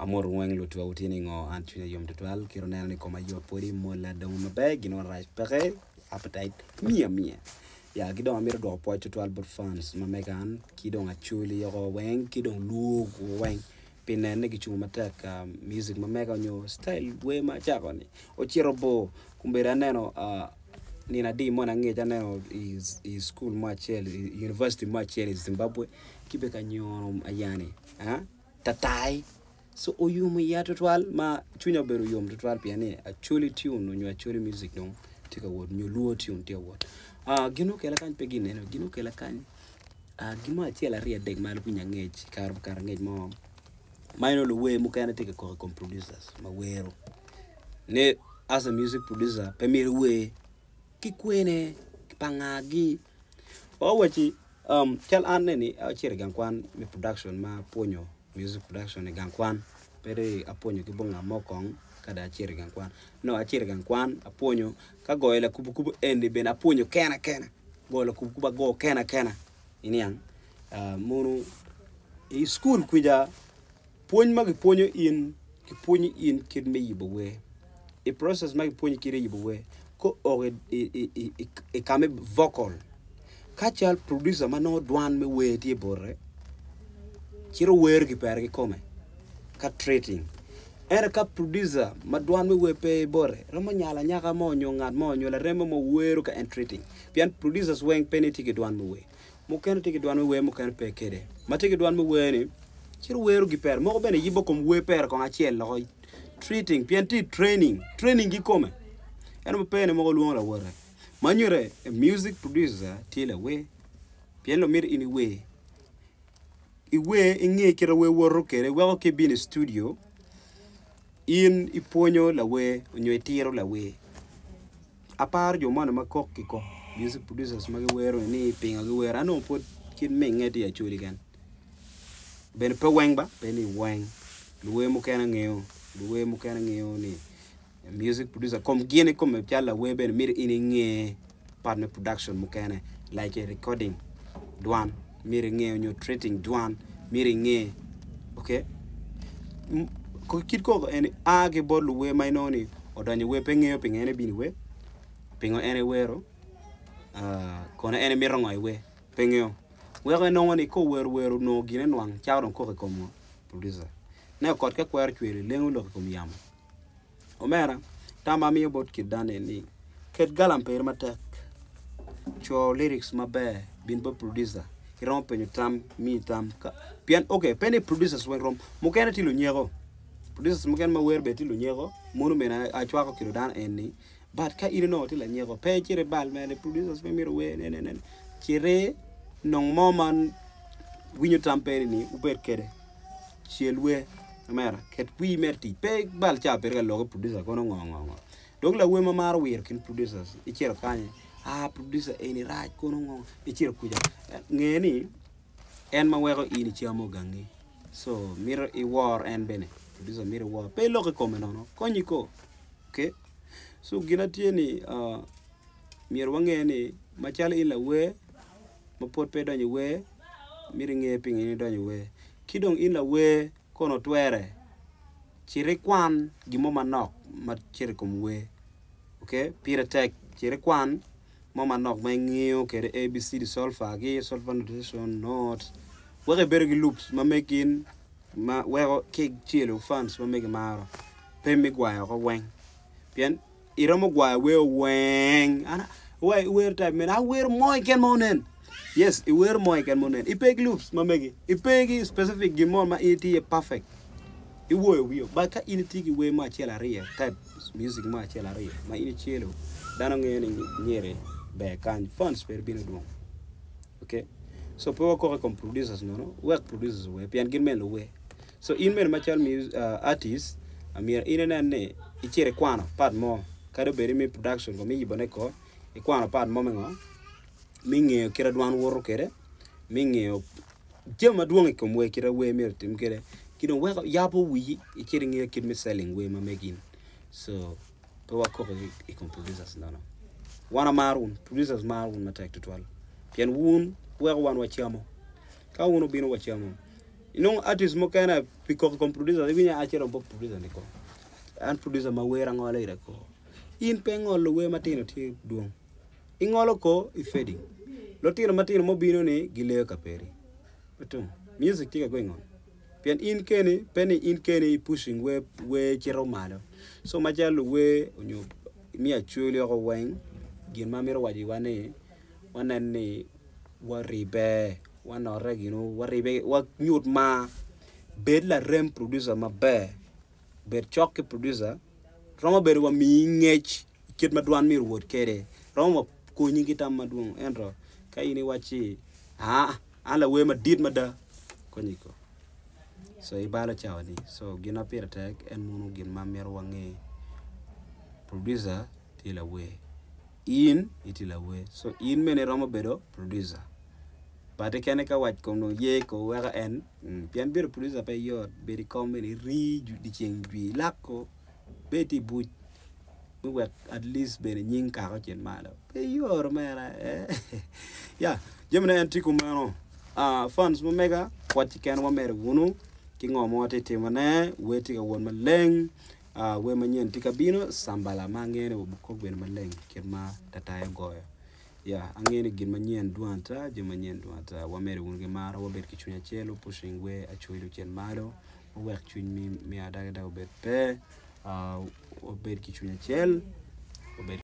Amoto weng lutwa wutye ni ngo an cwinya yom tutwal kit oneno ni koma yot pwodi mola dongo maber gin mo rac peke appetite miya miya ya ki dong amito dwoko pwoc tutwal bot fans ma mega an ki dong acholi oko weng ki dong luo weng pi nene gicungo matek music ma mega nyo style wer ma acako ni ocito bor kombeddi aneno nino adi moni angec aneno i cukul mo acel i university mo acel i Zimbabwe kibedo ka nyono ayani tatai co oyomo iya tutwal ma cwinya obedo yom tutwal pien ni Acholi tune nyo Acholi music dong tye ka wot nyo Luo tune tye ka wot. Gin ma okela kany pe gin eno gin ma okela kany gin mo acel aryo adek ma awinyo angec i kare mukato angec mo ma inongo luwer mukene tye ka kok i kom producers ma wero ni as a music producer pe myero iwer ki kwene pa ngagi wek owacci cal an eni acito i gang kwan me production ma apwonyo music production i gang kwan pe dong apwonyo ki bot ngat mo kong ka dong acito i gang kwan nongo acito i gang kwan apwonyo ka goyo lakubukubu eni bene apwonyo kena kena goyo lakubukubu ago kena kena iniang mono i cukul kwica Pwony ma kipwonyo in, kipwonyo in kit me yubo wer. I process ma kipwonyi kit me yubo wer, ka oo i ka me vocal, ka cal producer ma nongo dwan me wer tye bote, cito wero gipere kikome ka treating. Ento ka producer ma dwan me wer pe bote, romo nyalo anyaka mo nyo ngat mo nyo lareme mo wero ka en treating. Pien producers weng pe ni tye ki dwan me wer. Mukene tye ki dwan me wer mukene pe kwede. Ma tye ki dwan me wer-ni cito wero gipere moko bene yubo kom wer pere kong acel loko treating pien tye i training, training kikome ento ma pe-ni mogo lwongo lawote ma nyute a music producer tye lawer pien dong mito in iwer, iwer inge kit ma wer woto kwede weko ka ibino i studio in ipwonyo lawer nyo itiro lawer. Aparo jo moni ma kok ki kok music producers ma giwero ni pingo giwero an dong pwod kit minge tye i acholi keken bene pe weng ba pe ni weng luwer mukene angeyo luwer mukene angeyo ni music producer kom gin kikome calo lawer bene myero in inge part me production mukene like recording dwan myero inge nyo treating dwan myero inge ok kit koko eni a ki bot luwer ma inongo ni odonyo i wer pe ngeyo pingo en ebino i wer pingo en ewero kono en emito ngo i wer pe ngeyo weko inongo ni ka owero wer onongo gine nwang cako dong kok i kom ngo producer ne okot ka kwero cwer lengo lok i kom yamo. Omera, tam ma amiyo bot kit dano eni ni, ket galam peri matek, co lyrics maber, bin bot producer, iromo penyo tam, miyi tam, pien ok pe ni producers weng rom, mukene tye lunyeko, producers mukene ma wero bene tye lunyeko, mono bene acwako kelo dano eni, but ka in inongo tye lanyeko pe icit ibal mere producers pe myero ower ne ne ne, cit inong mo ma winyo tam peri ni wubed kwede. Cel wer omera ket wii mere tic pe ibal cawa piri ka lok ki producer kono ngo ngo ngo dong lawer ma maro wiro kin producers icito kany aa producer eni rac kono ngo icito kuca nge ni en ma weko in icamo gangi so mito iwor en bene producer mito iwor pe ilok i kome nono konyi ko okay so gin atye ni myero wange ni macalo in lawer ma pwod pe idonyo i wer myero inge pingo in idonyo i wer ki dong in lawer kono twere cit ikwan gin mo manok ma cito i kom wer ok pire tek cit ikwan mo manok ma ingeyo kwede abcd solfa ki solfa notation note wek ibedo ki loops ma megi in ma weko ka icelo fans ma megi maro pe me gwayo oko weng pien iromo gwayo wer weng wa iwero type mene awero mo keken ma onen yes iwero mo keken ma onen ipe ki loops ma megi ipe ki specific gin mo ma in itye iye perfect iwoyo wiyo but ka in itye ki wer mo acel aryo type music mo acel aryo ma in icelo dano ngeyo ni nyeri ber kany fans bene bino dwong okay so pe wakok i kom producers nono wek producers ower pien gin bene luwer So in bene macalo artist myero in inen ni icito ikwano part mo kadi obed ni me production ko me yubone ko ikwano part mo me ngo me ngeyo kit ma dwan woto kwede me ngeyo jami madwong i kom wer kit ma wer myero otim kwede ki dong weko yabo wii icito ingeyo kit me selling wer ma megi so pe wakoko i kom producers nono wan wamaro wun producers maro wun matek tutwal pien wun weko wan wacamo ka wun wubino wacamo. Inongo artist mukene pi koko i kom producer iwinyo ni acito bot producer ni ko an producer ma wer angolo ira ko. In pe ingolo wer matino tye dwong. Ingolo ko i fading. Lutino matino mubino ni gileyo ka peri. Otum. Music tye ka going on. Pien in keni pe ni in keni i pushing wer wer cito malo. So macalo luwer onyo me acholi oko weng gin ma amito waco iwa ni wanen ni waribbe wanote ginu waribbe wanyut mar bed larem producer maber bed cok ki producer romo bedo wa miyi ngec kit ma dwan myero owot kwede romo wa konyi ki tam madwong ento ka in iwacci aa an lawer madit mada konyi ko so ibalo cawa ni so gin ma pire tek en mono gin ma myero wange producer tye lawer in itye lawer so in bene iromo bedo producer but kekene ka wac kom dong ye ko weko en pien bedo producer pe yot bedo i kom bene iri dyeceng jwi ilako bed itye i buc me wek at least bene nying kaka ocit malo pe yot omera ya jamine en tye kumeno fans ma mega pwoc keken wamedo wunu ki ngo ma watye ka timone wer tye ka wot maleng wer manyen tye ka bino cambala ma angeyo ni obikok bene maleng kit ma tatayo goyo ya angeyo ni gin manyen dwong ata jami manyen dwong ata wamedo wunu ki mar wabed ki cwiny acel wa pushing wer acwali ocit malo wawek cwiny me adagadaga obed pe wabed ki cwiny acel wabed.